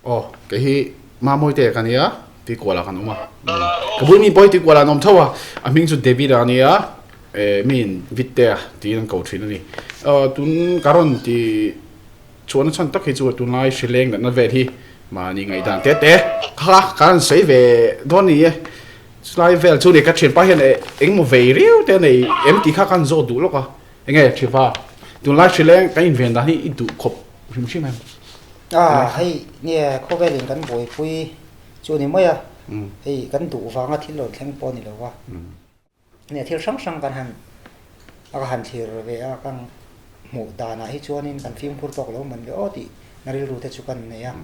Aw, kei hi Mamawite ka nia, Tuikualah kan awm a. Ka bul mi pawh hi Tuikualah an awm tho a, a hming chu David-a a nia, miin Vittea tiin an ko thin a ni. Tun ka rawn ti chhuahna chhan tak hi chu tunlai hrileng natna vel hi mahni ngaihdan te te kha ka rawn sawi ve dawn a ni e. Chulai vel chu ni ka thianpa hian engmaw vei riau te a nei em tih kha ka han zawt duh lawk a. Enge thianpa, tunlai hrileng kan inven dan hi i duh khawp hrim hrim em? A, hei nge khawvelin kan buaipui chu ni mai a, hei kan duh vanga thil rawn thleng pawh a ni lo va. Nge thil hrang hrang kan han a ka han thlir ve a, ka hmuh danah hi chuanin kan fimkhur tawk lo man ve aw tih na rilru te chu kan nei a.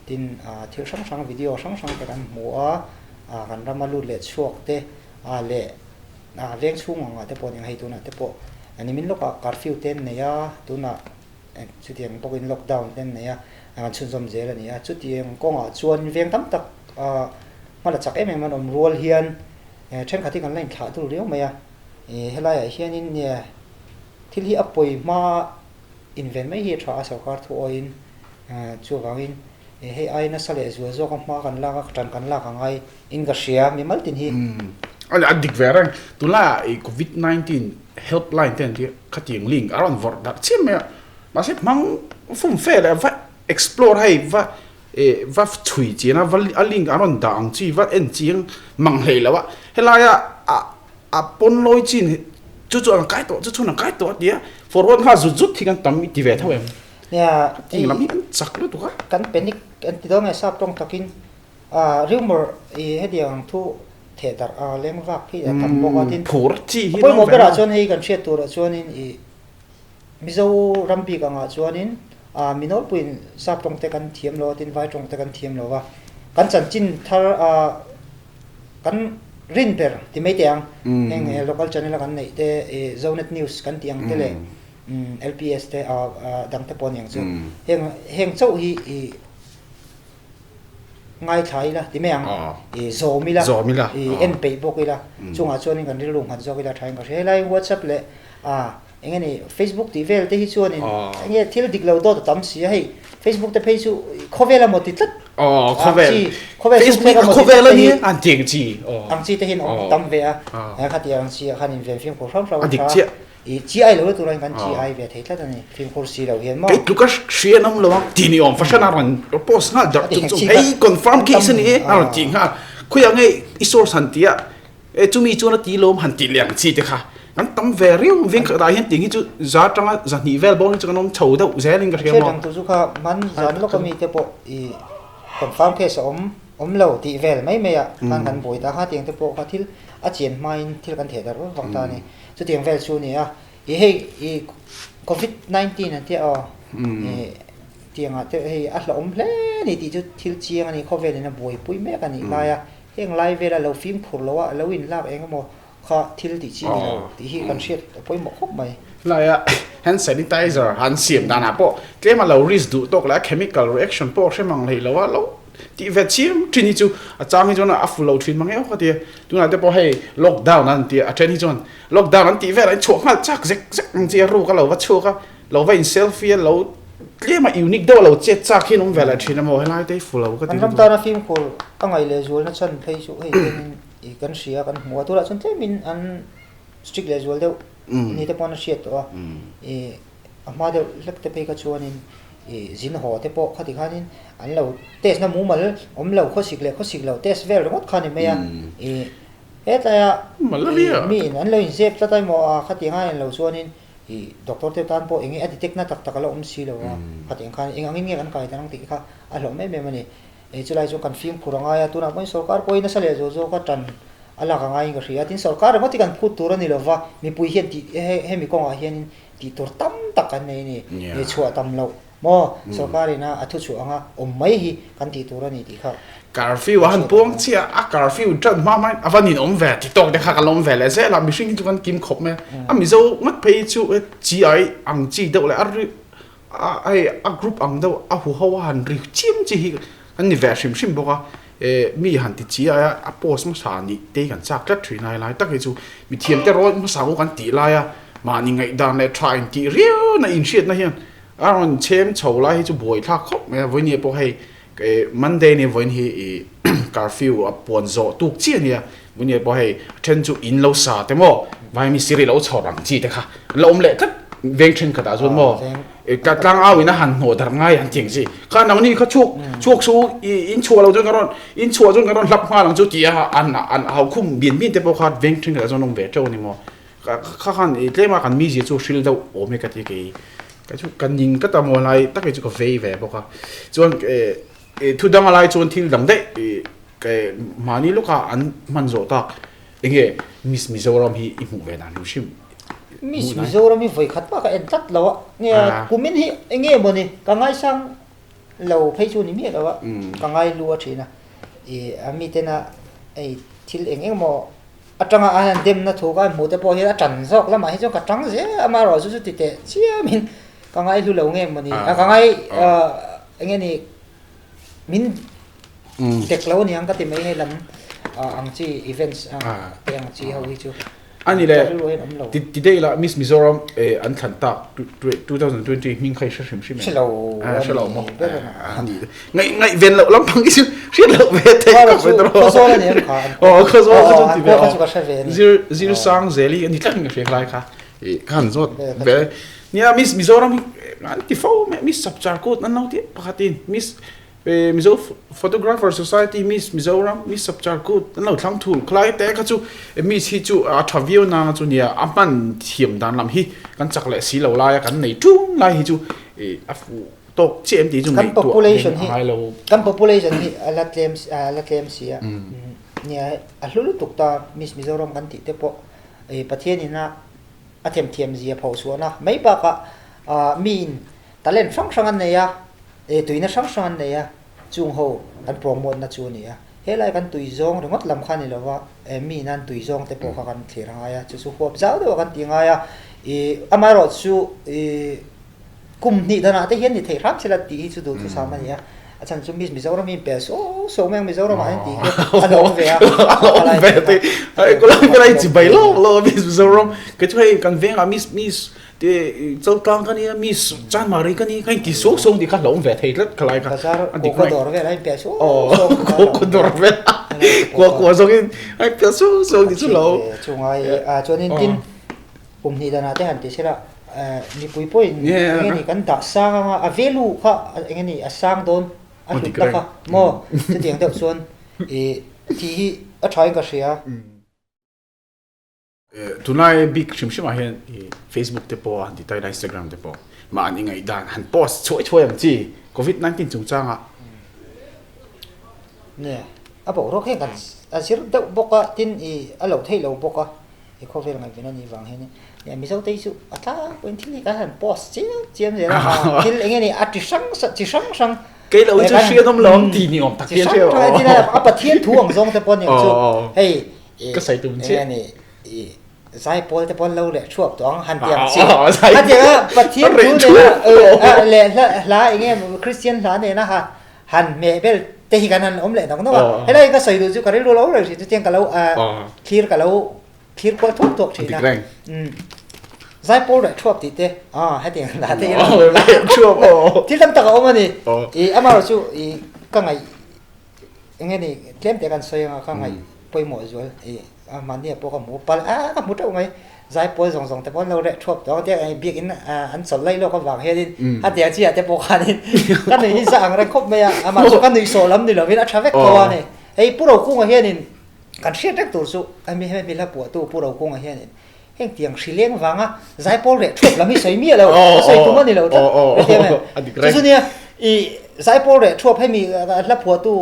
Tin, thil hrang hrang video hrang hrang te kan hmu a, kan rama lut leh chhuak te leh veng chhung angah te pawh eng hei tunah te pawh nimin lawkah curfew te an nei a, tunah Chutiang bawkin lockdown te an nei a, an chhunzawm zel a ni a. Chutiang kawngah chuan veng tam tak hma la chak em em an awm rual hian thenkhat hi kan la inthlah dul riau mai a. Helaiah hianin nia thil hi a pawi hma inven mai hi a tha a sorkar thu awiin chuvangin hei ai nasa leh zual zawka hma kan lak a, tan kan lak a ngai in ka hria mimal tin hi. A dik ve reng. Tunlaiah covid 19 helpline te an tih a. Khatiang link a rawn vawrh darh chiam mai a, mahse hmang fum fe leh va explore hei va eh va chhui chian a va a link a rawn dah ang chi va en chiang mang hlei lo a, helaia a a pawn lawi chin chu chu an kai tawh chu chhun an kai tawh a ti a, forward nghal zut zut hi kan tam i ti ve tho em? Nia Khatiang lam hi kan chak lutuk a. Kan panic an ti dawn nge sap tawng takin A rumor i hetiang thu theh darh a leng vak hi a tam bawk a tin Phur chi hi a pawimawh berah chuan hei kan hriat turah chuanin i Mizo ram bik angah chuanin a mi nawlpuiin sap tawng te kan thiam lo a tin vai tawng te kan thiam lo a kan chanchin thar a kan rin ber ti mai teh ang heng local channel a kan neih te i Zonet news kan tih ang te leh LPS te a dang te pawh a ni ang chu heng heng chauh hi i Ngaithla ila ti mai ang, i zawm ila, i en peih bawk ila, chungah chuanin kan rilru nghat zawk ila thain ka hria. Helai WhatsApp leh eng nge ni Facebook tih vel te hi chuanin eng nge thil dik lo dawt a tam si a, hei Facebook te phei chu khawvel a maw ti tlat ang chi, khawvel sum thlek a maw ti tlat te hi ang chi te hi an awm tam ve a, khatiang ang chi ah khan inven fimkhur hrang hrang a tha. I chi ai lo tura in kan chi ai ve thei tlat a ni, fimkhur si lo hian maw? Kei tluka hria an awm lo ang tih ni awm fahran a rawn post nghal darh chung chung hei confirm case a ni e a rawn tih nghal khawiah nge i source han tih a e chumi chuan a ti lawm han tih leh ang chi te kha kan tam ve riau veng khat ah hian tih hi chu za atanga zahnih vel bawk hi chu kan awm chho deuh zel in ka hria maw? Hriat ang tu chu kha hman zan lawk ami te pawh i confirm case a awm awm lo tih vel mai mai ah khan kan buai ta kha tiang te pawh kha thil a chian hmain thil kan theh darh vak vak ta a ni. Chutiang vel chu a ni a, i hei i covid 19 an tia aw, i tiangah te hei a hlauhawm hle a ni tih chu thil chiang a ni, khawvelin a buaipui mek a nih lai a, heng lai vela lo fimkhur lo a, lo inlak eng emaw kha thil tih chi ni lo tih hi kan hriat a pawimawh khawp mai. Helaia hand sanitizer han siam danah pawh tlem a lo risk duh tawk leh a chemical reaction pawh a hre mang hlei lo a, lo Tih ve chiam thin hi chu a chang hi chuan a fu lo thin mang eo ka ti a, tunah te pawh hei lockdown an ti a, a then hi chuan lockdown an tih velah in chhuah nghal chak zek zek ang chi a ruk a lo va chhuak a, lo va in selfie a lo tlem a unique deuh a lo chet chak hian awm ve leh thin a maw helai te hi fu lo ka ti Kan ram tana fimkhur a ngaih leh zualna chhan phei chu hei hianin i kan hria kan hmu a, tunah chuan tlemin an strict leh zual deuh ni te pawh an hriat tawh a, i A hma deuh hlek te phei kha chuanin ih zin haw te pawh khati khanin an lo test na mumal awm lo khawsik leh khawsik lo test vel ringawt kha ni mai a, ih hetlaia ih mi in an lo inzep tlat a emaw a khati ang a en lo chuanin ih doctor te tan pawh enge a detect na tak tak a la awm si lo a, khati ang khan eng angin nge kan kai ta ang tih kha a hlauh em em a ni. Ih chulai chu kan fimkhur a ngai a, tunah pawhin sorkar pawhin nasa leh zawh zawk a tan a lak a ngaiin ka hria a, tin sorkar ringawt hi kan phut tur a ni lo va, mipui hian tih hemi kawngah hianin Tih tur tam tak kan nei a ni. Ni chhuah tam loh maw? Sorkar ina a thu chhuah anga awm mai hi kan tih tur a ni tih kha. Curfew a han puang chiah a, curfew tan hma hma in a va nin awm ve ti tawk te kha kan la awm ve leh zel a, mihring hi chu kan kim khawp mai a, a Mizo ngat phei chu chi ai ang chi deuh leh a ri a hei a group ang deuh a huho a han ri chiam chi hi kan ni ve hrim hrim bawk a, eh mi han ti chi ai a, a post hmasa nih te hi kan chak tlat thin a helai tak hi chu mithiam te rawn hmasa pawh kan tih lai a, mahni ngaihdan leh tha intih riau na inhriatna hian a rawn chhem chho lai hi chu buai thlak khawp mai a, vawinia pawh hei Monday ni vawiin hi i curfew a puan zawh tuk chiah a nia, vawiin pawh hei a then chu in lo sa te maw vai mistiri lo chhawr ang chi te kha an la awm leh tlat veng thenkhatah chuan maw tlang au in a han hnawh darh ngai an ti ang chi kha nangni kha chhuak chhuak su i in chhuah lo chuan ka rawn in chhuah chuan ka rawn hlap nghal ang chu tih a an an hau khum bian bian te pawh kha veng thenkhatah chuan an awm ve teuh a ni maw. Kha khan i tlema kan mizia chu hril deuh awm hi ka ti kei ka chu ka ning ka ta maw lai tak hi chu ka vei ve bawk a chuan thu dang a lai chuan thil dang daih mahni lawka an hman zawh tak enge Miss Mizoram hi i hmuh ve dan hrim hrim Miss Mizoram hi vawi khat mah ka en tlat lo a nia kumin hi enge mawni ka ngaisang lo phei chu ni miah lo a ka ngai lu a thin a i a mitena hei thil eng eng emaw Atanga a han demna thu ka hmuh te pawh hian a tan zawk lamah hi chuan ka tang zel a, amaherawh chu chuti teh chiamin ka ngaihlu lo nge mawni a, ka ngai eng nge ni min dek lo aniang ka ti mai hei lam ang chi events te ang chi ho hi chu. Ani le ti daih la Miss Mizoram an thlan tak 2020 hming kha i hre hrim hrim em? Hre lo hre lo maw? Ngaih ngaih ven loh lampang hi chu hriat loh ve theih khawp mai tawh. Khawzawl a ni em kha? Aw Khawzawl kha chu ti ve aw. Zir zir sang zel hi a ni tlat in ka hria khlai kha. I ka han zawt ve. Nia Miss Mizoram hi an ti fo mai Miss Chapchar Kut an lo ti pakhatin Miss Mizo Photographer Society Miss Mizoram Miss Chapchar Kut an lo thlang thul khlai te kha chu Miss hi chu a tha viau nanga chu nia a hman thiam dan lam hi kan chak leh si lo laia kan nei ṭum lai hi chu a fuh tawk chiah em tih chu ngaihtuah population hi kan population hi a la tlem a la tlem si a nia a hlu lutuk ta Miss Mizoram kan tih te pawh ih Pathian in a a themthiam zia pho chhuahna mai bakah ah mi in talent hrang hrang an nei a ih tuina hrang hrang an nei a chung ho an promote na chu a ni a helai kan tui zawng ringawt lam kha a ni lova eh mi in an tui zawng te pawh kha kan thlir a ngai a chu chu huap zau deuh a kan ti ngai a ih amaherawhchu ih. Kum hnih danah te hian ni thei hram sela tih hi chu duhthusam a ni a, a chhan chu Miss Mizoram hi in pel suau suau mai ang Mizoram ah hian tih hi a lo awm ve a, a lo awm ve te, kulai kulai chi bai lo lo Miss Mizoram, kei chu hei kan vengah Miss Miss te Chaltlang ka nia Miss Chanmari ka ni ka inti suau suau tih kha a lo awm ve thei tlat khalai kha, Bazar kua dawr vel a inpel suau suau kua kua dawr vel kua kua zawngin a inpel suau suau tih chu lo chungai chuanin tin Kum hnih danah te han ti sela, mipui pawhin eng nge ni kan dah sang anga a value kha eng nge ni a sang dawn a hlutna kha maw chutiang deuh chuan ih tih hi a thain ka hria. Tunlai bik hrim hrim ah hian Facebook te pawh a han ti ta ila Instagram te pawh mahni ngaihdan han post chhuai chhuai ang chi covid 19 chungchang ah. Nia a boruak hian kan a zir deuh bawk a tin ih a lo theih lo bawk a. He khawvel ngaihven a nih vang hian nia Mizo te hi chu a tlangpuiin thil hi kan han post chiam chiam zel a, thil eng nge ni a ti hrang chi hrang hrang Kei lo chu hriat awm lo ang ti ni awm tak hian hria aw. A Pathian thu ang zawng te pawh ni ang chu hei ka sawi tum chiah. Eng nge ni zaipawl te pawh an lo leh thuap tawh ang han ti ang chi. A ti ang a Pathian thu nena leh hla eng nge Kristian hla nena han hmeh bel te hi kan han awm leh nawk nawk a, helai ka sawi duh chu ka rilru lo reng hrin chu tiang ka lo thlir ka lo thlir kual thuak thuak thin a, zaipawl reh thuap tih te hetiang hna te hi thil tam tak a awm a ni, ih amaherawh chu ih ka ngaih eng nge ni tlem te kan sawi anga ka ngaih pawimawh zual ih mahni ah pawh ka hmu pal a ka hmu teuh mai. Zaipawl zawng zawng te pawh an lo reh thuap tawh ang tia biakinn an chawlh laih lawk avang hianin a tiang chiah te pawh khanin ka nuih hi za ang reng khawp mai a, amah chu ka nuih sawh lam ni lovin a tha vek tho a ni. Hei Pu Rokunga hianin kan hriat reng tur chu hemi hemi hla puahtu Pu Rokunga hianin heng tiang hri leng vanga zaipawl reh thuap lam hi sawi miah lo, a sawi tum a ni lo tlat hetiang em. Chu chu nia i zaipawl reh thuap hemi hla phuahtu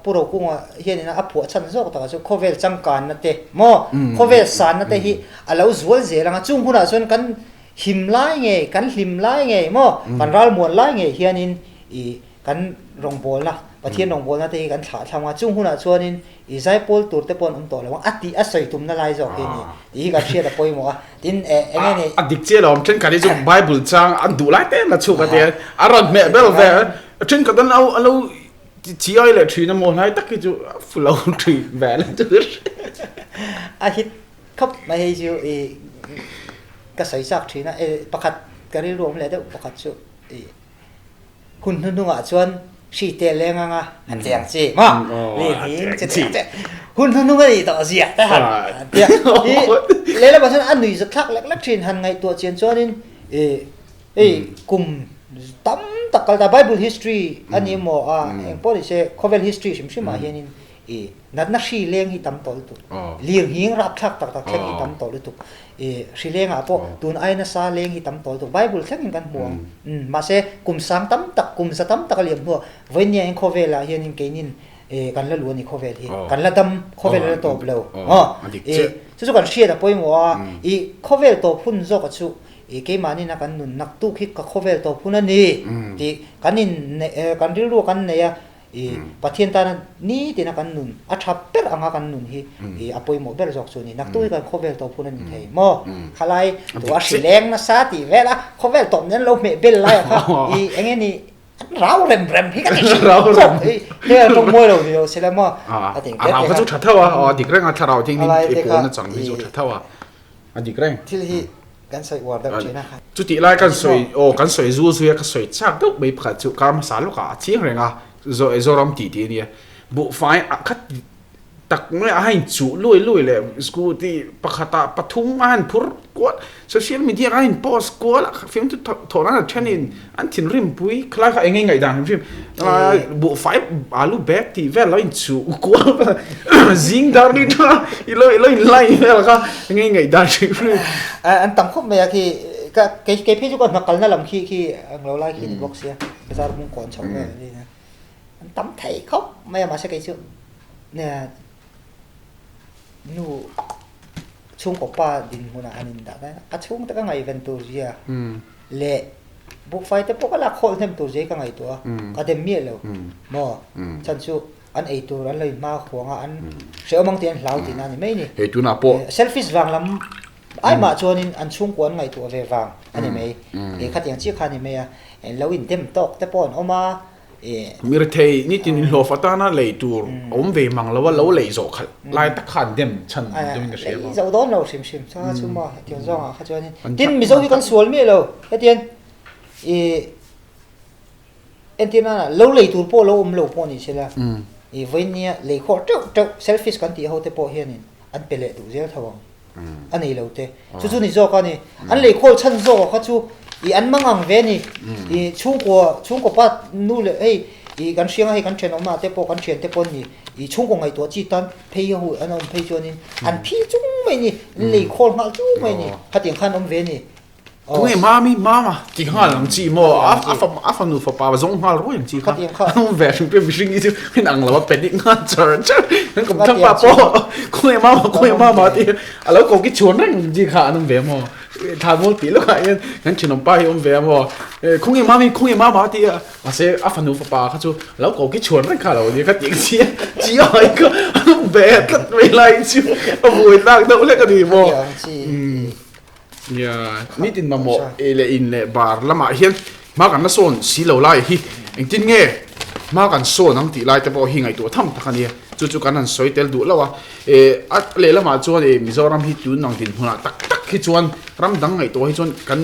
Pu Rokunga hianin a phuah chhan zawk takah chu khawvel changkanna te maw khawvel sanna te hi a lo zual zel ang a, chung hunah chuan kan him lai ngei kan hlim lai ngei maw kan ralmuan lai ngei hianin ih kan rawngbawlna Pathian rawngbawlna te hi kan thlah thlang a, chung hunah chuanin ih zaipawl tur te pawh an awm tawh lo ang a tih a sawi tumna lai zawk hi a ni tih hi kan hriat a pawimawh a, tin eh eng nge ni. A dik chiah lo awm, thenkhat hi chu Bible chang an duh lai te an la chhuk a tia a rawn hmeh ber ve a, thenkhat an lo a lo Chi ai leh thin a maw hlai tak hi chu a fu lo thin ve la chu. A hit khawp mai hei chu i ka sawi chak thin a, pakhat ka rilru awm leh deuh pakhat chu i hun hnuhnungah chuan. Hri te leng anga an cheng chi maw lirnghing chi te che hun hnuhnung a nih tawh zia te han tia i lehlamah chuan a nui zathlak lek lek thin han ngaihtuah chian chuanin i hei kum tam tak kal ta bible history a ni maw a eng pawh ni se khawvel history hrim hrim ah hianin I natna hri leng hi tam tawh lutuk. Lirnghing rapthlak tak tak thleng hi tam tawh lutuk. I hri lengah pawh tun ai nasa leng hi tam tawh lutuk. Bible thlengin kan hmu ang. Mahse kum sang tam tak, kum za tam tak a liam hnuah vawinia eng khawvelah hianin keinin kan la lu a ni khawvel hi. Kan la dam, khawvel a la tawp lo. I chu chu kan hriat a pawimawh a, i khawvel tawp hun zawk a chu i keimahnin a kan nun naktuk hi ka khawvel tawp hun a ni tih kan in kan rilru kan nei a. I Pathian tana nitina kan nun a tha ber anga kan nun hi i a pawimawh ber zawk chu a ni. Naktuk hi kan khawvel tawp hun a ni thei maw? Khalai tu a hrileng nasa tih vel a, khawvel tawp nen lo hmeh bel lai a kha i eng nge ni an rau rem rem hi ka ti hrim zawk i hei a tawng mawi lo ni lo sila maw? A rau kha chu tha tho a, a dik reng a thlarau thing i pawn a chang hi chu tha tho a. A dik reng. Thil hi kan sawi uar deuh thin a. Chutih lai kan sawi aw kan sawi zul zui a ka sawi chak deuh mai pakhat chu kar hmasa lawkah a chiang reng a Zoram tih tih a nia. Buhfai a khat tak mai a hain chuh lui lui leh scooty pakhatah pathum a han phur kual social media a hain post kual a fiamthu thawh nan a thenin an thinrim pui khalai kha eng nge ngaihdan hrim hrim buhfai alu bag tih vel lo inchuh kual vel zing dar ni tha i lo lo in line vel kha eng nge ngaihdan hrim hrim an tam khawp mai a khi ka kei kei phei chu ka hna kalna lam khi khi ang lo lai khi ni bawk sia bazar hmung kawn chho vel ani a an tam thei khawp mai a mahse kei chu nu chhungkaw pa dinhmunah han indah daih a chhung te ka ngaihven tur zia leh buhfai te pawh ka lak khawlh hnem tur zia hi ka ngaihtuah a, ka dem miah lo maw? Chhan chu an ei tur an lo inhma khuang a, an hrehawm ang tih an hlau tihna a ni mai ni. Hei tunah pawh. Selfish vang lam ai mah chuanin an chhungkua an ngaihtuah ve vang a ni mai. Khatiang chiah kha a ni mai a, lo indem tawk te pawh an awm a. Mirthei nitin inhlawf atana lei tur awm ve mang lo a, lo lei zawh khalh lai tak kha an dem chhan deuhin ka hria. Lei zawh dawn lo hrim hrim cha chu maw hetiang zawngah kha chuanin tin Mizo hi kan sual miah lo hetiang i entir nana lo lei tur pawh lo awm lo pawh ni sela i vawinia lei khawh teuh teuh selfish kan tih ho te pawh hianin an pe leh duh zel tho ang. a nei lo te chu chu ni zawk a ni an lei khawl chhan zawk kha chu i an mang ang ve a ni i chhungkua chhungkaw pa nu leh hei i kan hriang a hei kan thenawm ah te pawh kan thian te pawh an ni i chhungkaw ngaihtuah chi tan phei ho an awm phei chuanin an phi chung mai a ni an lei khawl nghal chung mai a ni khatiang khan awm ve a ni. Tunge mami mama ti nghal ang chi maw a fa a fanu fapa zawng nghal ruai ang chi kha an ve hrim hrim mihring hi chu in ang lo a panic nghal char char an kum thang pa pawh khawnge mama khawnge mama ti a lo ko ki chhuan reng ang chi kha an awm ve maw thlan mual tih lawkah hian kan thenawm pa hi awm ve a maw khawnge mami khawnge mama ti a mahse a fanu fapa kha chu a lo ko ki chhuan reng kha a lo nia kha tih chi chi ai kha an awm ve tlat mai lai chu a buai tlak deuh hlek a ni maw. Nia, nitin mamawh ei leh in leh bar lamah hian hma kan la sawn si lo lai hi engtin nge hma kan sawn ang tih lai te pawh hi ngaihtuah tham tak a nia. Chu chu kan han sawi tel duh lo a. Eh, a lehlamah chuan eh Mizoram hi tun ang dinhmunah tak tak hi chuan ram dang ngaihtuah hi chuan kan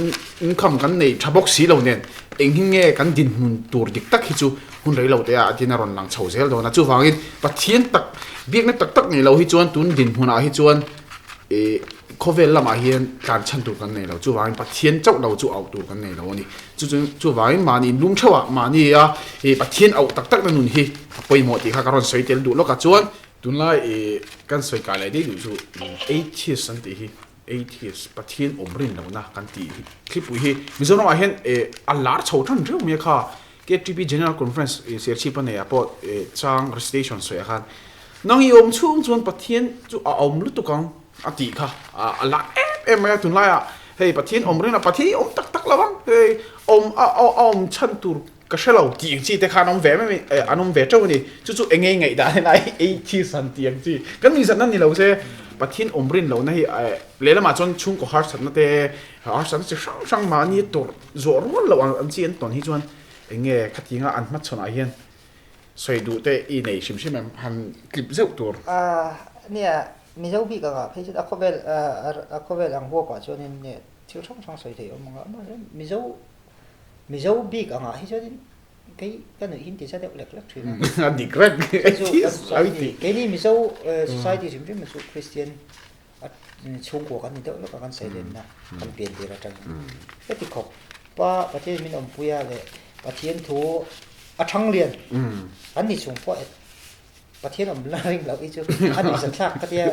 income kan nei tha bawk si lo nen eng hi nge kan dinhmun tur dik tak hi chu hun rei lo te ah tin a rawn lang chho zel dawn a. Chuvangin Pathian tak biakna tak tak nei lo hi chuan tun dinhmunah hi chuan eh Khawvel lamah hian tlan chhan tur kan nei lo, chuvangin Pathian chauh lo chu auh tur kan nei lo a ni. Chu chu chuvangin mahni inlum theuhah mahni a ih Pathian auh tak takna nun hi a pawimawh tih kha ka rawn sawi tel duh lawk a. Chuan tunlai ih kan sawi kai leh daih duh chu atheist an tih hi, atheist Pathian awm rin lohna kan tih hi thlipui hi Mizoramah hian ih a lar chho tan riau mai a kha. KTP General Conference ih Serchhip a neiah pawh ih chang recitation sawiah khan nang i awm chhung chuan Pathian chu a awm lutuk ang. A tih kha a la em em mai a, tunlaiah hei Pathian awm ring a, Pathian hi awm tak tak lo ang, hei awm a awm chhan tur ka hre lo tih ang chi te khan awm ve em em an awm ve teuh a ni, chu chu eng nge ngaih dan helai atheist han tih ang chi kan ni zatna ni lo se Pathian awm rin lohna hi lehlamah chuan chhungkaw harsatna te harsatna chi hrang hrang mahni tawrh zawh rual loh ang chi an tawn hi chuan eng nge khatinga an hmachhawnah hian sawi duh te i nei hrim hrim em han tlip zeuh tur. Nia Mizo bik angah phei chuan a khawvel a khawvel ang huapah chuanin nge thil hrang hrang sawi theih a awm ang a, mahse Mizo Mizo bik angah hi chuanin Kei ka nuih hin tisa deuh lek lek thin a. A dik reng. Keini Mizo society hrim hrim chu Christian chhungkua kan ni deuh lek a kan sawi lenna kan pian tir atangin. Heti khawp pa Pathian min awmpui a leh Pathian thu a thang lian an ni chung pawh Pathian awm la ring loh hi chu a nuih zat thlak ka tia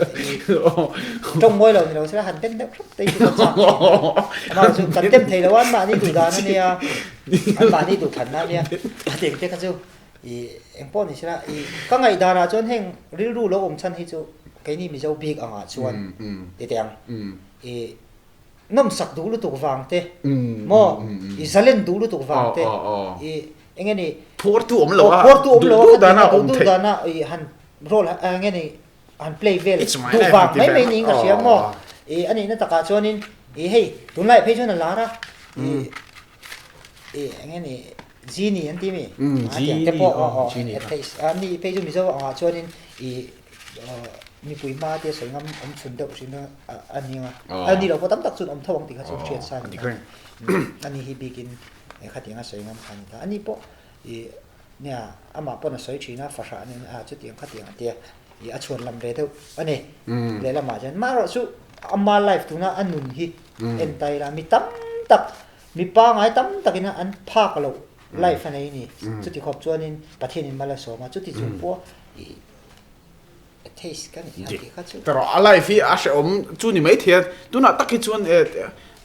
tawng mawi lo ni lo sela han den deuh hrep te hi chu kan chak thin a. Amah chu kan dem thei lo a, anmahni duh dan a nia, anmahni duh thanna a nia. A teng te kha chu i eng pawh ni sela i ka ngaihdan ah chuan heng rilru lo awm chhan hi chu keini Mizo bik angah chuan ti teh ang i nawmsak duh lutuk vang te maw i zalen duh lutuk vang te i Eng nge ni? Phuartu awm lo a, phuartu awm lo a, duh dana awm theih. Duh dana i han role eng nge ni han play vel duh vang mai mai niin ka hria maw? I a nihna takah chuanin i hei tunlai phei chuan a lar a, i i eng nge ni Genie an ti mi? A tiang te pawh aw aw a ni phei chu Mizo angah chuanin i mipui hma te sawi ngam awm chhun deuh hrim a ni ang a, a ni lo pawh tam tak chuan awm tho ang tih kha chu hriat sa a ni a, a ni hi bikin He khatiang a sawi ngam kha a ni ta. Ani pawh ih nia amah pawn a sawi thin a, fahrah nen a chutiang khatiang a tia ih a chhuan lam ve deuh a ni. Lehlamah chuan marawh chu ama life tuna a nun hi en ta ila mi tam tak mi pangai tam takin an phak loh life a nei a ni. Chuti khawp chuanin Pathianin mal a sawm a, chuti chung pawh ih atheist ka nih kha tih kha chu. Tawrh a life hi a hrehawm chu ni mai thei a, tunah tak hi chuan e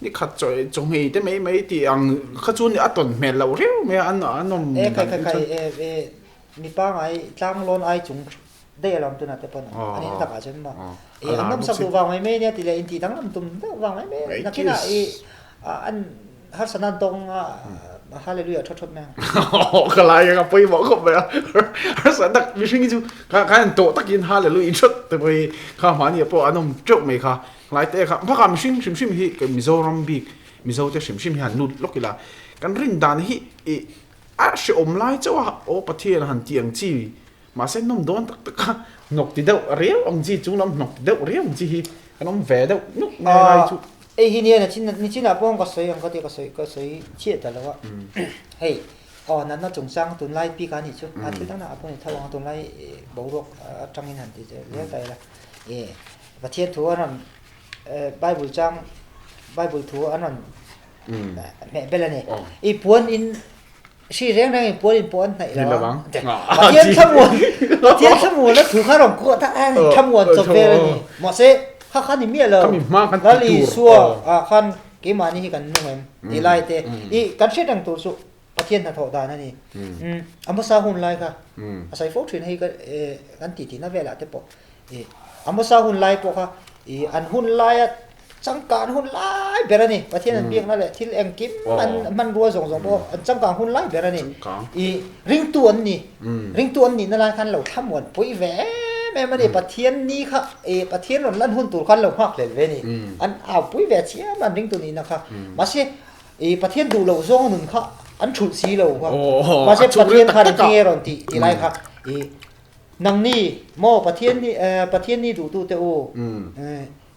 ni khat chaw chawhmei te mai mai tih ang kha chu a tawn hmel loh riau mai a, an an awm E khai khai khai e e mi pangai tlang lawn ai chung daih alawm tunah te pawn a nih takah chuan maw e an nawmsak duh vang mai mai ania tih leh intih danglam tum deuh vang mai mai nakinah i an Harsatna an tawng a, Hallelujah thawt thawt mai ang. Ka lai ka pawimawh khawp mai a. Harsatna mihring hi chu kha kha an tawh takin Hallelujah thawt te pawh hi kha mahni ah pawh an awm teuh mai kha. Lai te kha bakah mihring hrim hrim hi Mizoram bik Mizo te hrim hrim hi han lut lawk ila kan rin dan hi ih a hrehawm lai chauh a aw Pathian han tih ang chi mahse nawm dawn tak tak kha hnawk ti deuh riau ang chi chung lam hnawk ti deuh riau ang chi hi kan awm ve deuh nuk mai lai chu. Hei hi nia nichin nichinah pawh ka sawi ang ka tia ka sawi ka sawi chiah ta lo a hei aw natna chungchang tunlai bik a nih chu a thil dang dangah pawh ni tho ang a tunlai boruak atangin han ti zel ta ila e Pathian thu an rawn Bible chang Bible thu an rawn hmeh bel a ni i puan in Hri reng reng in puan in pawh an hnaih lo ang. Pathian thlamuan Pathian thlamuan a thu kha rawn kuah ta a ni thlamuan chawp vel a ni. Mahse kha kha ni miah lo. Lal Isua ah khan keimahni hi kan nung em tih lai te i kan hriat reng tur chu Pathian hnathawh dan a ni. A hmasa hun lai kha a sawi fo thin hei kan titi na velah te pawh i a hmasa hun lai pawh kha i an hun laia Changkan hun lai ber a ni. Pathian an biakna leh thil engkim an hmanrua zawng zawng pawh an changkan hun lai ber a ni. I ringtu an ni. Ringtu an nihna lai khan lo thlamuan pui ve em em a ni. Pathian ni kha i Pathian rawn lan hun tur khan lo nghak hlel ve a ni. An au pui ve chiam a an ringtu nihna kha. Mahse i Pathian duh loh zawng a nun kha an thulh si lo kha. Mahse Pathian khan engtin nge rawn tih ti lai kha i nangni maw Pathian ni Pathian ni duhtute u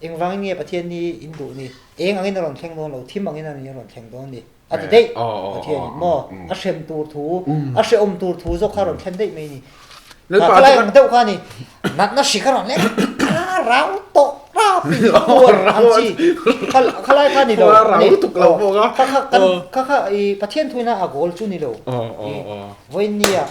Engvangin nge Pathian ni in duh ni? Eng angin a rawn thleng dawn lo, thim angin a rawn thleng dawn ni? A ti daih. Pathianin maw a hrem tur thu, a hrehawm tur thu zawk kha a rawn thlen daih mai ni. Ka lai ang deuh kha ni, natna hri kha rawn leng a rau tawh rap in ka puan ang chi. Kha lai kha ni lo. Kha kha kan kha kha i Pathian thuina a goal chu ni lo. Vawiin nia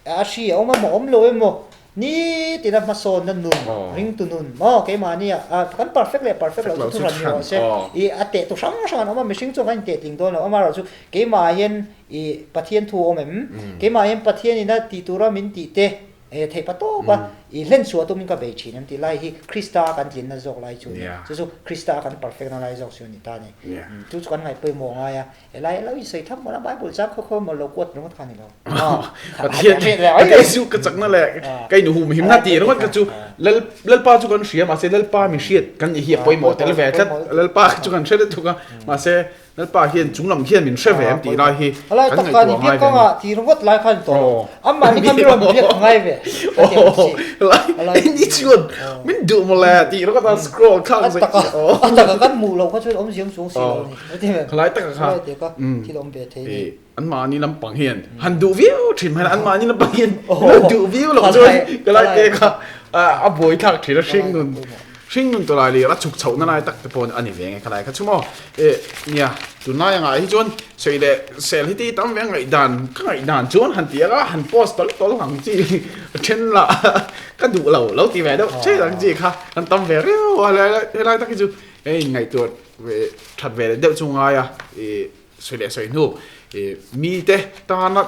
a hri a awm a maw awm lo emaw Ni tina hmasawnna nun, ringtu nun maw keimahni ah kan perfect leh perfect loh chu thuhran ni rawh se. I a teh tu hrang hrang an awm a, mihring chuan kan inteh tling dawn lo. Amaherawh chu keimah hian i Pathian thu a awm em? Keimah hian Pathian ina tih tura min tih te theih pa tawp a, i hlen chhuah tumin ka bei thin em tih lai hi Krista kan tlinna zawk lai chu a ni. Chu chu Krista kan perfect na lai zawk chu a ni ta a ni. Chu chu kan ngaihpawimawh ngai a. Helai lo in sawi tham mawlh a, Bible chang khaw khaw mawlh lo kuat ringawt kha ni lo. Pathian Pathian chu ka chakna leh ka in hum himna tih ringawt kha chu Lal Lalpa chu kan hria mahse Lalpa mi hriat kan nih hi a pawimawh tel ve tlat. Lalpa chu kan hre lutuk a mahse Lalpa hian chung lam hian min hre ve em tih lai hi kan ngaihtuah ngai ve a ni. Ti ringawt lai khan tawh lo. Amah ni kha mi rawn biak ngai ve. Lai ni chuan min duh mawle tih ringawt a scroll khang zai. A taka kan hmuh loh kha chuan awmzia awm chuang si lo a ni. Khalai taka kha. Khalai te kha thil awm ve thei a ni. Anmahni lampang hian han duh viau thin mai anmahni lampang hian lo duh viau loh chuan ka lai te kha a buai thlak thin a hring nun hring nun tawlai leh a chhuk chhoh na lai tak te pawh a ni ve nge khalai kha chu maw e nia tunlai angah hi chuan sawi leh sel hi te hi tam ve a ngaihdan ka ngaihdan chuan han ti anga han post tawl tawl ang chi then lah ka duh lo lo ti ve deuh che ang chi kha an tam ve riau a helai tak hi chu hei ngaihtuah ve that ve leh deuh chu ngai a e Sawi leh sawi hnu mite tana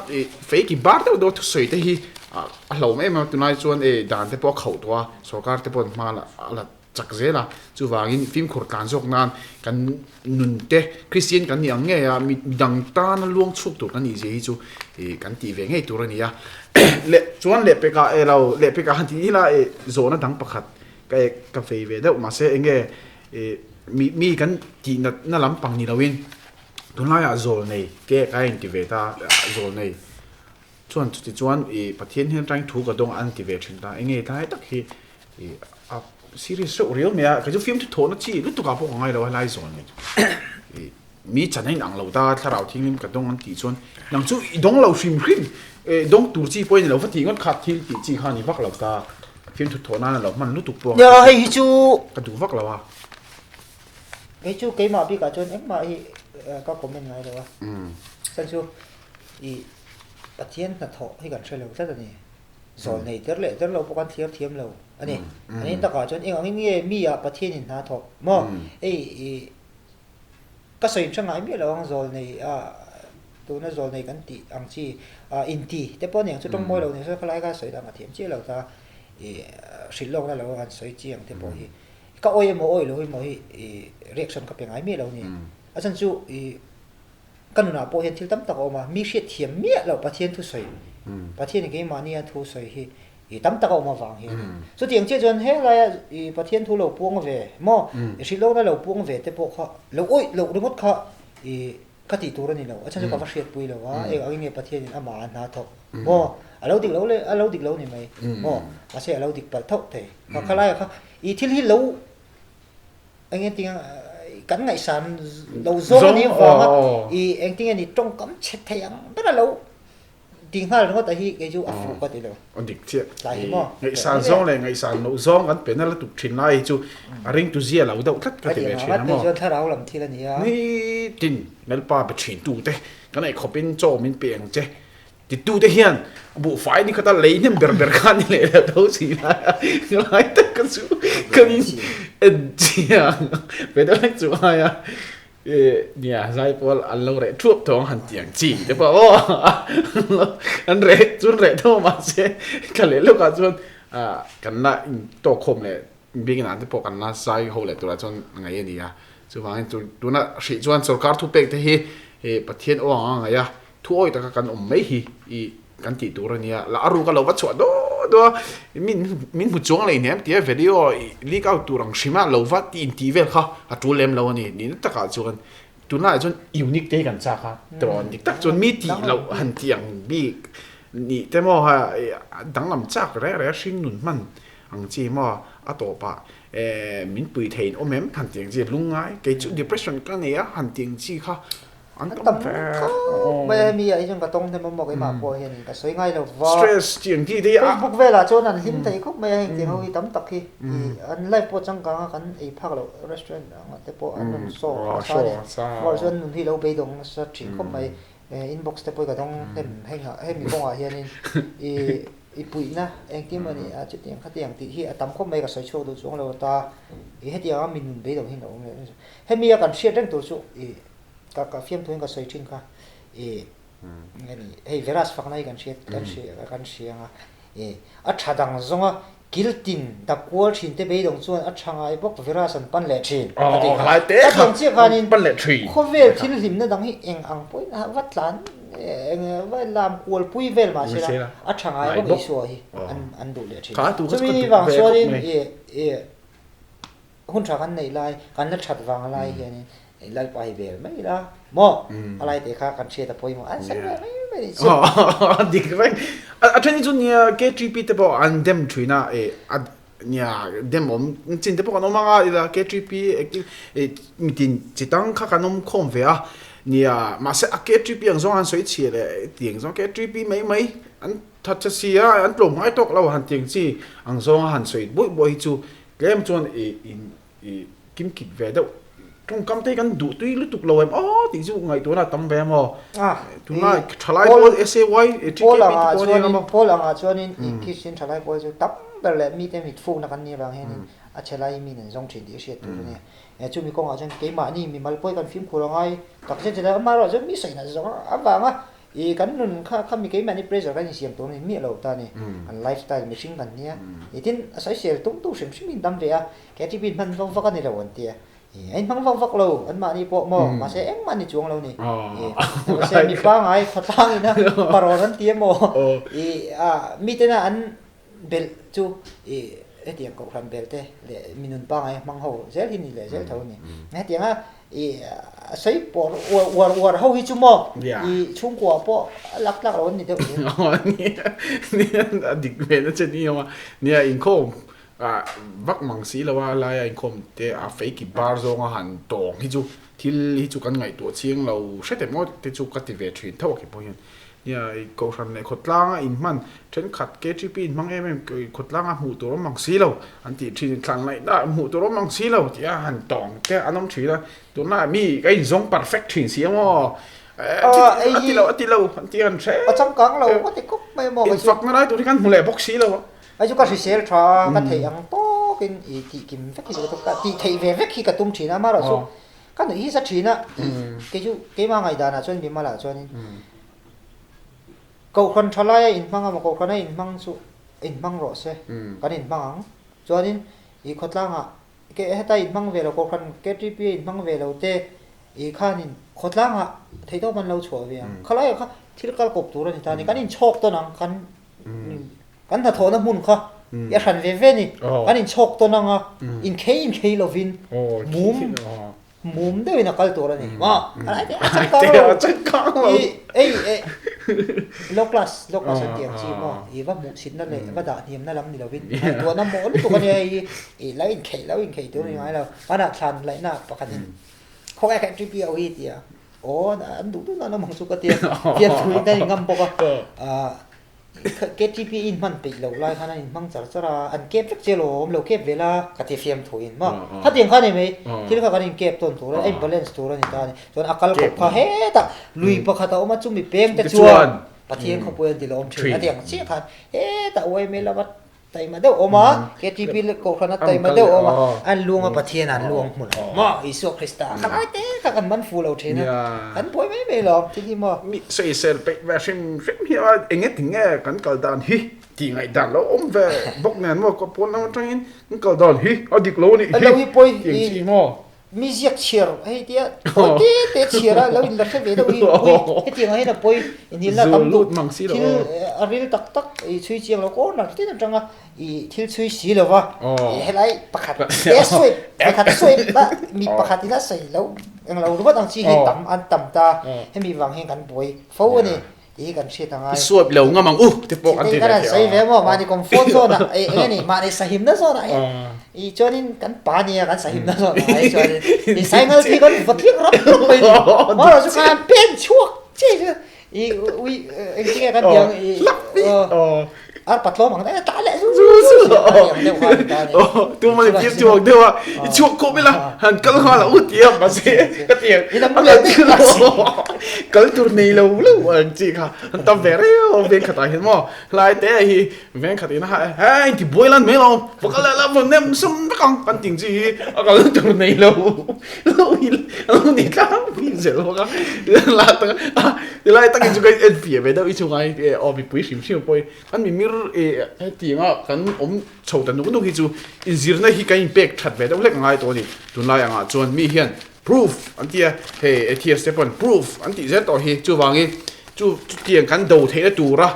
fei ki bar deuh deuh thusawi te hi a hlauhawm em em a, tunlai chuan dan te pawh a khauh tawh a, sorkar te pawh hma a la chak zel a, chuvangin fimkhur tlan zawk nan kan nun te Kristian kan nih ang ngei a, midang tana luang chhuak tur kan nih zia hi chu kan tih ve ngei tur a ni a. Leh chuan lehpekah e lo lehpekah han tih ila zawhna dang pakhat ka vei ve deuh mahse enge mi kan tih natna lampang ni loin tunlaiah zawl nei ke ka inti ve ta zawl nei chuan chuti chuan ih Pathian hian atangin thu ka dawng an ti ve thin ta enge tlai tak hi ih a serious reuh riau mai a kei chu fiamthu thawhna chi lutuk ah pawh ka ngai lo a helai zawl nei ih mi chan a inang lo ta thlarau thianghlim ka dawng an tih chuan nang chu i dawng lo hrim hrim eh dawng tur chi pawh i ni lo va tih ngawt kha thil tih chi kha a ni vak lo ta fiamthu thawh nan a lo hman lutuk pawh Nia hei hi chu ka duh vak lo a. Kei chu keimah bikah chuan engmah hi ka comment ngai lo a. Chuan chu i Pathian hnathawh hi kan hre lo tlat a ni. Zawl nei der leh der lo pawh kan thlir thiam lo a ni. A nih takah chuan eng angin nge mi ah Pathianin hna thawk maw? Hei i ka sawi hre ngai miah lo ang zawl nei a tuna zawl nei kan tih ang chi inti te pawh a ni ang chu tawng mawi lo ni se khalai kha sawi dan ka thiam chiah lo ta i hrilh lawkna lo han sawi chi ang te pawh hi. Ka awi emaw awi lo emaw hi i reaction ka pe ngai miah lo a ni. A chhan chu i ka nunah pawh hian thil tam tak a awm a, mi hriat thiam miah loh Pathian thu sawi, Pathianin keimahni a thu sawi hi i tam tak a awm avang hi a ni. Chutiang chiah chuan helaia i Pathian thu lo puang ve maw, i hrilhlawkna lo puang ve te pawh kha lo awih loh ringawt kha i Ka tih tur a ni lo, a chhan chu ka va hriatpui lo a, eng angin nge Pathianin amah a hna thawk maw? A lo dik lo le, a lo dik lo ni mai maw? Mahse a lo dik palh thauh thei. Kha khalaiah kha i thil hi lo eng engtin nge kan ngaihsan lo zawng a nih avanga i engtin nge ni tawngkam chhe thei ang ber a lo Ti nghal ringawt a hi kei chu a fuh ka ti lo. A dik chiah. Tlai hi maw? Ngaihsan zawng leh ngaihsan loh zawng kan pe na la tuk thin lai hi chu a ringtu zia lo deuh tlat ka ti ve thin a maw? Chuan thlarau lam thil a ni a. Nitin Lalpa be thin tu te kan ei khawp in chaw min pe ang che ti tu te hian buhfai ni khata lei hnem ber ber kha ni leh lo tho si lai a ngai tak ka chu kan in en chiang ve deuh hlek chu ai a. Nia zai pawl an lo reh thuap tawng han ti ang chi te pawh aw an reh chun reh tho mahse thla leh lawkah chuan kan la tawk khawm leh biakin ah te pawh kan la zai ho leh turah chuan ngaih a ni a chuvangin tuna hrih chuan sorkar thupek te hi Pathian aw ang a ngaih a Thu awi taka kan awm mai hi i kan tih tur a nia, la a ruk a lo va chhuah daw daw a, min min hmu chuang leh hnem tia video i leak out tur ang hrim a lo va ti intih vel kha a tul lem lo a ni, nihna takah chuan tunlaiah chuan unique te hi kan chak a, tirawn dik tak chuan mi tih loh han tih ang bik nih te maw ha danglam chak reng reng a hring nun hman ang chi maw a tawpah min pui theiin awm em han tih ang chi lungngai kei chu depression ka nei a han tih ang chi kha An tam khawp mai a hemi ah hi chuan ka tawng hnem a maw keimah pawh hianin ka sawi ngai lo va. Stress chi ang chi te hi a. Facebook velah chuan an hlim thei khawp mai a heng tiang ho hi tam tak hi an life pawh changkang a kan ei phak loh restaurant ang te pawh an rawn show nasa a ni. Amaherawhchu chuan nun hi lo beidawng nasa thin khawp mai inbox te pawh hi ka dawng hnem heng ah hemi kawngah hianin i i puihna engtin emaw ni a chutiang khatiang tih hi a tam khawp mai ka sawi chhuak duh chuang lo ta i hetiang a mi nun beidawng hi an lo awm leh hemi a kan hriat reng tur chu i Ka ka fiamthu in ka sawi thin kha i nge ni hei virus fakna hi kan hriat kan hria kan hria anga i a tha dang zawnga kil tin dap kual thin te beidawng chuan a tha ngai bawk virus an pan leh thin ka tih kha ka tih ang chiah khanin khawvel thil hlimna dang hi eng ang pawhin a va tlan eng va lam kual pui vel mahse la a tha ngai bawk Isua hi an an duh leh thin chumi vang chuanin i i Hun tha kan neih lai, kan la that vang lai hianin Lalpa hi vel mai ila maw? A lai teh kha kan hriat a pawimawh an sawi ve mai mai nih chu. Dik reng. A then hi chu nia KTP te pawh an dem thin a, a nia dem awm chin te pawh kan awm ang a, ila KTP mitin chi tang kha kan awm khawm ve a. Nia, mahse a KTP ang zawng han sawi chhia leh tiang zawng KTP mai mai an that che si a, an tlawm ngai tawk lo han tiang chi ang zawnga han sawi buaih buaih hi chu tlem chuan i in i kimkit ve deuh tawngkam te hi kan duh tui lutuk lo em aw tih chu ngaihtuahna a tam ve em aw. Tunlai thalai pawl SAY TKP te pawh ania maw. Pawl angah chuanin i Kristian thalai pawl chu tam ber leh mite mitfukna kan nih avang hianin a chhe lai mi nen zawng thin tih i hriat tur a ni. Chumi kawngah chuan keimahni mimal pawh hi kan fimkhur a ngai tak zet zet a, amaherawh chuan mi sawi nat zawng avanga ih kan nun kha khami keimahni pressure kan insiam tur a ni miah lo ta a ni. Kan lifestyle mihring kan nia. Ih tin a sawisel tum tu hrim hrim in dam ve a, KTP in hman vak vak a ni lo an ti a. Ih a inhmang vak vak lo anmahni pawh maw mahse engmah ni chuang lo ni. Ih mahse mi pangai khawtlang ina parawn an ti emaw ih ah mitena an Belh chu i hetiang kohhran bel te leh mi nun pangai hmang ho zel hi ni leh zel tho a ni. Hetianga i a sawi pawh uar uar uar ho hi chu maw i chhungkua pawh a lak tlak lo an ni deuh zel. Nia nia a dik ve na che ni awm a. Nia inkhawm vak mang si lo a laia inkhawm te a fei ki bar zawnga han tawng hi chu thil hi chu kan ngaihtuah chiang lo hret em aw te chu ka ti ve thin tho a khi pawh hian. Nia, i Kohhran leh khawtlanga inhman thenkhat KTP inhmang em em khawtlanga hmuh tur awm ang si lo an tih thin, thlan laihna hmuh tur awm ang si lo tih a han tawng te an awm thin a, tunlaiah mi ka inzawng perfect thin si ang aw, a ti lo a ti lo an tih an hre. A changkang lo ka ti khawp mai maw. Infakna lai tur hi kan hmu leh bawk si lo a. Hei chu ka hrisel tha a, ka theih ang tawkin i tih kim vek hi chu ka tih theih ve vek hi ka tum thin a, amaherawhchu Ka nuih hi za thin a, kei chu keimah ngaihdanah chuan mimalah chuanin Kohhran tha laia inhmang emaw Kohhrana inhmang chu inhmang rawh se, kan inhmang ang. Chuanin i khawtlangah heta inhmang ve lo Kohhran KTP a inhmang ve lo te i khanin khawtlangah theihtawp an lo chhuah ve ang. Khalaiah kha thil kal kawp tur a ni ta a ni, kan inchhawk tawn ang, kan Kan hnathawhna hmun kha i a hran ve ve ni. Kan inchhawk tawn anga inkhei inkhei lovin mum mum deuhin a kal tur a ni. Maw? A changkang lo. I ei eh low class low class an tih ang chi maw? I va hmuhchhitna leh va dah hniamna lam ni lovin ngaihtuahna maw lutuk a nia hei i lo inkhei lo inkhei tur a ni ngai lo. Hmanah thlan laihna pakhatin khawngaih kha MTPO hi ti a. Aw an duh duh nan awm ang chu ka tia. Fiamthu in kan inngam bawk a. KTP in hman peih loh lai khan an inhmang char char a, an kep vek che lawm, lo kep ve la ka ti fiam thu in maw. Khatiang kha a ni mai, thil kha kan inkep tawn tur a, a in-balance tur a ni ta a ni. Chuan a kal kawp kha hetah lui pakhat a awm a, chumi peng te chuan Pathian khawpui an ti lawm thin a ti ang chiah khan hetah uaimel lama Taima deuh awm a, KTP Kohhrana taima deuh awm a, an luang a Pathian an luang hmun a maw Isua Krista kha lai te kha kan man fu lo thin a, kan buai mai mai lo thil hi maw. Mi sawisel peih ve hrim hrim hi a eng nge tinge kan kal dan hi tih ngaih dan lo awm ve bawk nen maw ka pawn lam atangin kan kal dan hi a dik lo a nih hi tih ang chi maw. Mi ziak chhiar hei tia pawi te te chhiar a lo in la hre ve deuh hi pawi hetiang ah hian a pawi inhilna a tam duh thil a ril tak tak i chhui chiang lo corner tin atanga i thil chhui si lo va i helai pakhat te sawi pakhat sawi a mi pakhat in a sawi lo englo ringawt ang chi hi tam an tam ta hemi vang hian kan buai fo a ni. Tih hi kan hriat a ngai. I suap lo ngam ang u te pawh kan ti ve thei a. Sawi ve maw mahni comfort zone ah eng nge ni mahni sahimna zone ah hian i chuanin kan pa nia kan sahimna zone ah hi chuanin i saingal thi kan va thleng rap rap mai ni. Marawh chu khan pen chhuak chiah chu i ui engtin nge kan tih ang i Ar patlawm ang daih a tah leh zu zu zu a ni ang deuh kha a ni ta a ni. Tu mah ni tir chhuak deuh a i chhuak khawp ila han kal nghal a u ti a mahse ka ti ang a kal tur kal tur nei lo lo ang chi kha an tam ve reu veng khatah hian maw hlai te hi veng khat in a hei inti buai lan mai lo va kal leh la va nem sum vek ang kan ting chi hi a kal tur nei lo lo hi lo ni tlangpui zel bawk a la tak a tilai takin chu ka en fiah ve deuh i chungah hi aw mipui hrim hrim pawh hi kan mimir hetianga kan awm chho ta nuk nuk hi chu inzirna hi kan inpek that ve deuh hlek a ngai tawh a ni tunlai angah chuan mi hian proof an ti a hei atheist te pawn proof an tih zel tawh hi chuvangin chu chutiang kan do theihna tura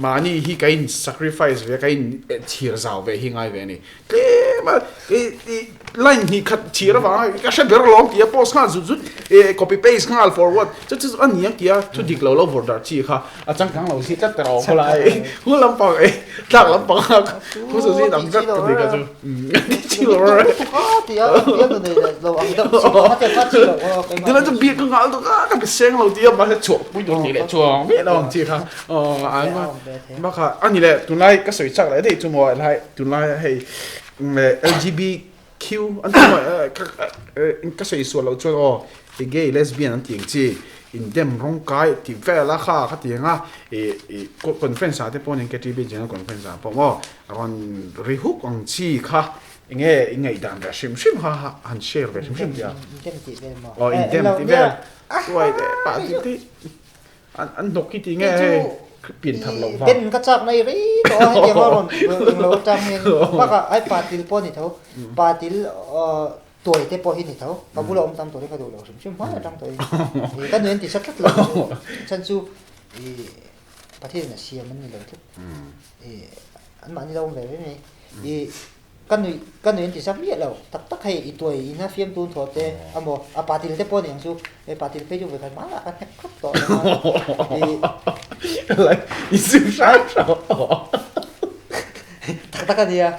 mahni hi kan in sacrifice ve a kan in chhir zau ve hi ngai ve a ni tlem. em a, i i line hnih khat chhir avanga ka hre ber alawm tia post nghal zut zut eh copy paste nghal forward chu chu a ni ang tia thu dik lo lo vawrh darh chi kha a changkang lo si tlat ta rawh khawlai hu lampang eh tlak lampang a hu chu zin ang tlat ka ti kha chu ti chi lo tuna chu biak ka nghal tuk a ka be seng lo tia mahse chhuah pui tur tih leh chuang miah lo ang chi kha aw bakah a ni leh tunlai ka sawi chak leh daih chu maw helai tunlai hei LGBQ an ti maw ka sawi sual loh chuan aw gay lesbian an tih ang chi indem rawng kai tih vel a kha kha ti ang a ih ih conference ah te pawh nen KTB general conference ah pawh maw rawn ri huk ang chi kha enge i ngaihdan ve hrim hrim kha han share ve hrim hrim tih a indem tih vel maw aw indem tih vel uai leh pah tih te An an hnawk hi ti nge hei pian thar loh vang. Ben ka chak na i rei tawh a hetiang a rawn eng lo atang hian bakah ai patil pawh a ni tho patil tuai te pawh hi ni tho ka bula awm tam turin ka duh lo hrim hrim hmai atang tawhin ka nuin ti sa tlat lo chhan chu i Pathian a siam an ni lo tlat i anmahni lo awm ve ve mai i Ka nuih ka nuih an ti zak miah lo. Tak tak hei i tuai ina fiam tun thaw te a maw a patil te pawh a ni ang chu. Hei patil phei chu vawikhat hmanah ka hnek khawp tawh lo a. I Like i sim hram hram Tak tak a nia.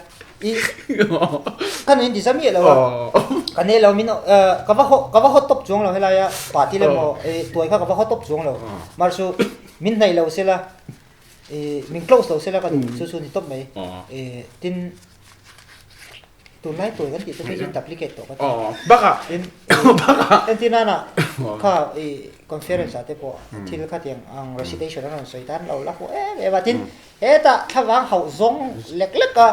I ka nuih an ti zak miah lo a. Ka nei lo min ka va haw ka va haw tawp chuang lo helaia patil emaw i tuai kha ka va haw tawp chuang lo. Mahse min hnaih lo sela. I min close lo sela ka duh chu chu ni tawp mai. I tin tunlai tuai kan tih te phei chuan duplicate tawh ka ti. Bakah tin entir nana kha i conference ah te pawh thil khatiang ang recitation an rawn sawi tan lo la fuh em em a tin hetah thlavang hauh zawng lek lek a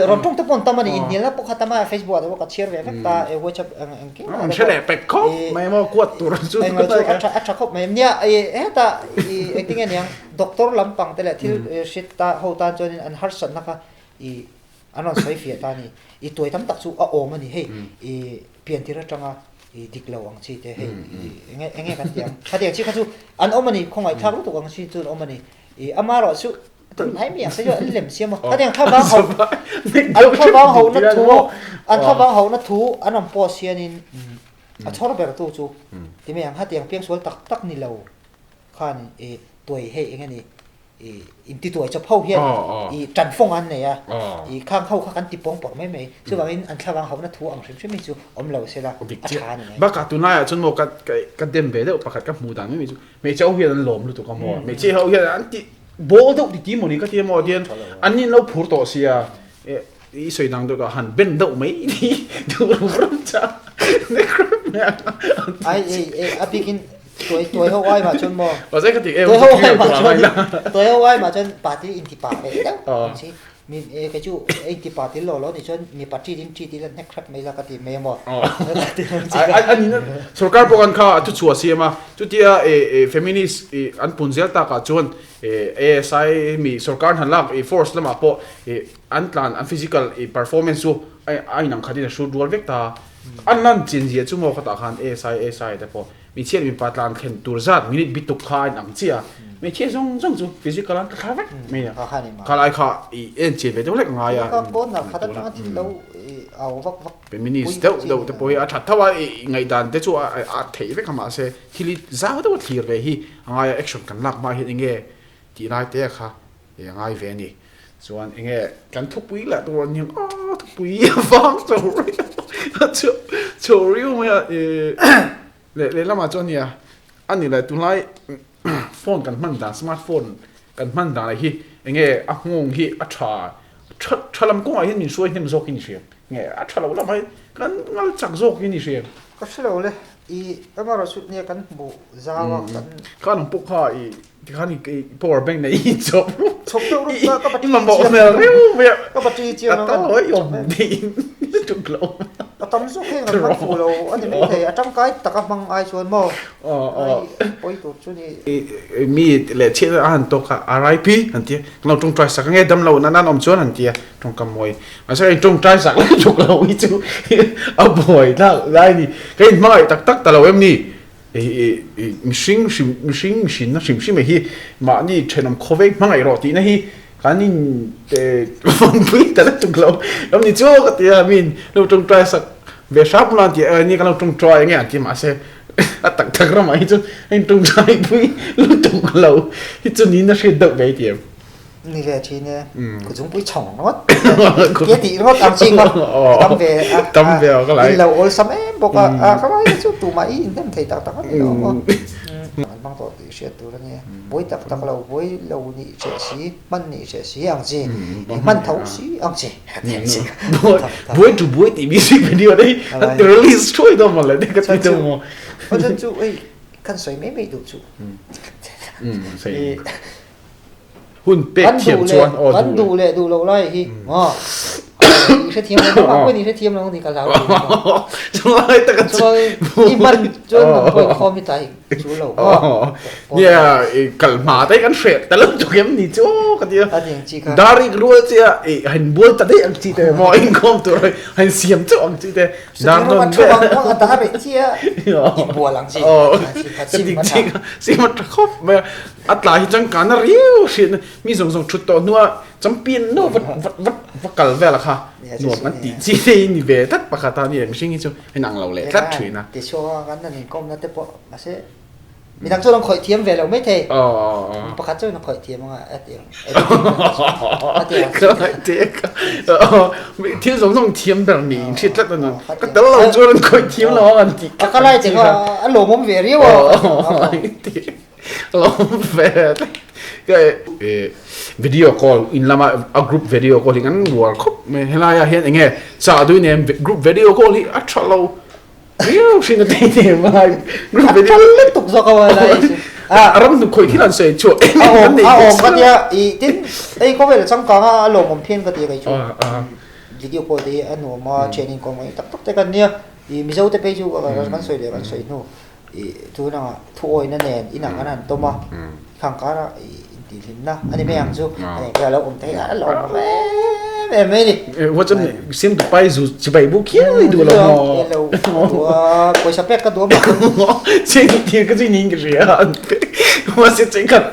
rawn tawng te pawh an tam a ni inhnialna pawh kha tam a facebook ah te pawh ka chhiar ve vek ta e whatsapp ang engkim ah te pawh. Hre leh pek khawp mai maw kuat tur chu englo chu a tha a tha khawp mai nia i hetah i engtin nge niang Doctor lampang te leh thil hriat ta ho tan chuanin an harsatna kha i an rawn sawi fiah ta a ni. I tuai tam tak chu a awm a ni hei i piantir atanga i dik lo ang chi te hei i enge enge kan tih ang. Khatiang chi kha chu an awm a ni khawngaihthlak lutuk ang chi chu an awm a ni. I amaherawh chu tunlai mi ang te chu an lem siam a. Khatiang thlavang ho an thlavang hohna thu an thlavang hohna thu an rawn post hianin a chhawr ber tu chu ti mai ang. Khatiang piangsual tak tak ni lo. Khan i tuai hei eng ani i inti tuai chawp ho hian i tan fawng an nei a, i khang ho kha kan ti pawng pawrh mai mai, chuvangin an thlavang hauhna thu ang hrim hrim hi chu awm lo sela a tha a ni mai. Bakah tunlaiah chuan maw ka ka dem ve deuh pakhat ka hmuh dan mai mai chu hmeichhe ho hian an lawm lutuk a maw, hmeichhe ho hian an ti bawl deuh ti ti maw ni ka ti a maw tian an ni an lo phur tawh sia i sawi dang deuh ka han ben deuh mai ni duh rum rum cha ai ei a bikin Tuai tuai ho ai mah chuan maw? Pasal ka ti em. Tuai ho ai mah chuan tuai ho ai mah chuan party inti pa ve deuh ang chi. Mi kei chu inti pa til lo lo ni chuan mipa ṭit in ṭit ila hnek hrep mai la ka ti mai a maw? A ni na sorkar pawh kan kha a thuchhuah siam a chutia feminist an pun zel takah chuan ASI mi sorkar hna lak force lamah pawh an tlan an physical performance chu a inang khatin a hrut rual vek ta. An lan chin zia chu maw khatah khan ASI ASI te pawh Hmeichhia leh mipa tlan thlen tur zat minute bi tuk kha a inang chiah a, hmeichhia zawng zawng chu physical an tla vek mai a, kha lai kha i en chian ve deuh hlek ngai a, feminist deuh deuh te pawh hi a that tho a, i ngaihdan te chu a theih vek a mahse thil hi zau deuh a thlir ve hi a ngai a, action kan lak hma hian enge tih lai te kha i a ngai ve a ni. Chuan enge kan thupui lah tur an hian aw thupui a vang chho riau chho riau mai a ih leh lehlamah chuan nia a ni leh tunlai phone kan hman dan smart phone kan hman dan hi enge a nghawng hi a tha tha tha lam kawngah hian min hruai hnem zawk in i hria nge a tha lo lamah hian kan ngal chak zawk in i hria. Ka hre lo le i amaherawhchu chu nia kan hmuh zau a kan. Kha nang pawh kha i Tikhan i power bank nei i chawp rup. Chawp deuh rup ta ka battery I mamawh hmel riau mai a. Ka battery chiang a tam hawi awm niin tuk lo. A tam zawk heng an hmang fuh lo a ni mai thei a tangkai taka hmang ai chuan maw ai pawi tur chu ni. Mi leh chhiat a han tawk a RIP an tia kan lo tawngtai sak ange dam lo nan an awm chuan an tia tawngkam mawi mahse ka intawngtai sak lai tuk lo hi chu a buai thlak lai ni ka inhmangaih tak tak ta lo em ni. Mihring hrim mihring mihrinna hrim hrim hi mahni thenawm khawveng hmangaih rawh tihna hi Kan in pui ta lutuk lo ram ni chu ka ti a min lo tawngtai sak ve hrap la ti a ni kan lo tawngtai nge an ti mahse a tak tak ramah hi chuan a in tawngtai pui lutuk lo hi chu niin a hriat deuh ve ti em. Ni ve thin e ku chungpui chhawng ringawt ke tih ringawt ang chi kha tam ve a tam ve a ka lai in lo awlsam em bawk a a ka lai chu tumah i inhnem thei tak tak a ni lo maw an hmang tawh tih hriat tur a nia. Buai tak tak lo, buai lo nih hreh si, hman nih hreh si ang chi, hman tho si ang chi. Buai tu buai tih music video te hi an ti release thuai dawn maw le te ka ti deuh maw. Chuan chu hei kan sawi mai mai duh chu. Hun pek thiam chuan aw duh. Kan duh leh duh loh lai hi maw. I hrethiam lo nangmah pawhin i hrethiam lo ni ka hlau thin maw. Chulai taka chu. I hman chuan nang pawhin khawm hi tlai chu lo maw. Nia i kal hma te kan hre ta lo tuk em ni chu ka tia. A ding chi kha. Darik rual chia i han bual ta daih ang chi te maw inkhawm tur han siam chauh ang chi te. Dar non ve. Sutiro a dar rih chia i bual ang chi. Sim a tha. Sim a tha khawp mai a. A tla hi changkan a riau hriat mi zawng zawng thut tawh hnua champion no vat vat vat va kal vel a kha nuam an tih chi te hi ni ve tlat pakhat a ni mihring hi chu a inang lo leh tlat thin a. Tichuan kan han inkawmna te pawh mahse midang chuan an khawih thiam ve lo maithei pakhat chuan a khawih thiam anga a ti ang thil zawng zawng thiam ber ni in hriat tlat a ni ka tel lo chuan an khawih thiam lo ang an tih a ka lai che kha a lawmawm ve riau a. Video call in lama a group video call hi kan rual khawp mai helai ah hian enge chah duai nen group video call hi a tha lo riau hrin a tei nem a group video a tha lutuk zawk a helai hi a ram hnuk khawih thil an sawi chhuah em em kan nei a awm ka tia i tin hei khawvel changkang a a lawmawm phian ka ti kei chu video call te hi a nuam a thian inkawm ngaih tak tak te kan nia i mizo te phei chu kan sawi leh kan sawi hnu. I tunangah thuawina nen inang an han tawm a, khang karah i intihhlimna a ni mai ang chu. Ani kha a lo awm thei a, a lo awm em em mai a ni. Whatsapp nih sim tu pai zu chibai bu khiau i duh lo maw? Lo duh a, pawisa pek ka duh a maw? Cheng tir ka chu ning ka hria a, mahse cheng khat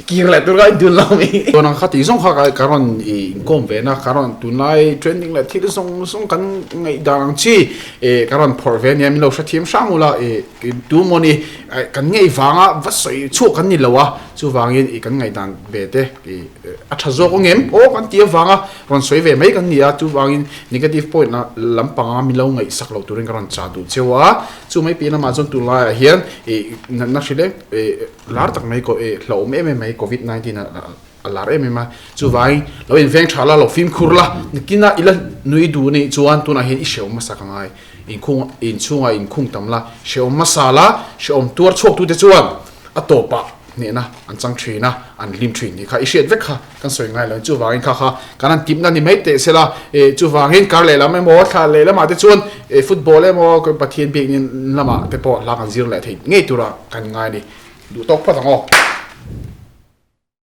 kir leh tur kha i duh lo mi. Tunang kha tih zawng kha ka rawn i inkawm ve na, ka rawn tunlai trending leh thil zawng zawng kan ngaihdan ang chi. E ka rawn phawrh ve ania min lo hrethiam hrang ula e tu maw ni kan ngei vanga va sawi chhuak kan ni lo a chuvangin i kan ngaihdan ve te i a tha zawk ang em aw kan ti avanga rawn sawi ve mai kan ni a chuvangin negative point lampanga min lo ngaihsak lo turin ka rawn chah duh cheu a chu mai piah lamah chuan tunlaiah hian i natna hri leng lar tak mai hlauhawm em em mai covid 19 a A lar em em a, chuvangin lo inveng tha la, lo fimkhur la, nikinah i la nui duh anih chuan tunah hian i hrehawm hmasa ka ngai, inkhung inchhungah inkhung tam la, hrehawm hmasa la, hrehawm tuar chhuaktute chuan a tawpah hnehna an chang thin a, an hlim thin tih kha i hriat vek kha kan sawi ngai lo, chuvangin kha kha kan han tipna ni mai teh sela, eh chuvangin kar lehlam emaw thla lehlamah te chuan eh football emaw Pathian biakna lamah te pawh hla kan zir leh thei ngei tura kan ngai a ni, duh tawk phawt ang aw.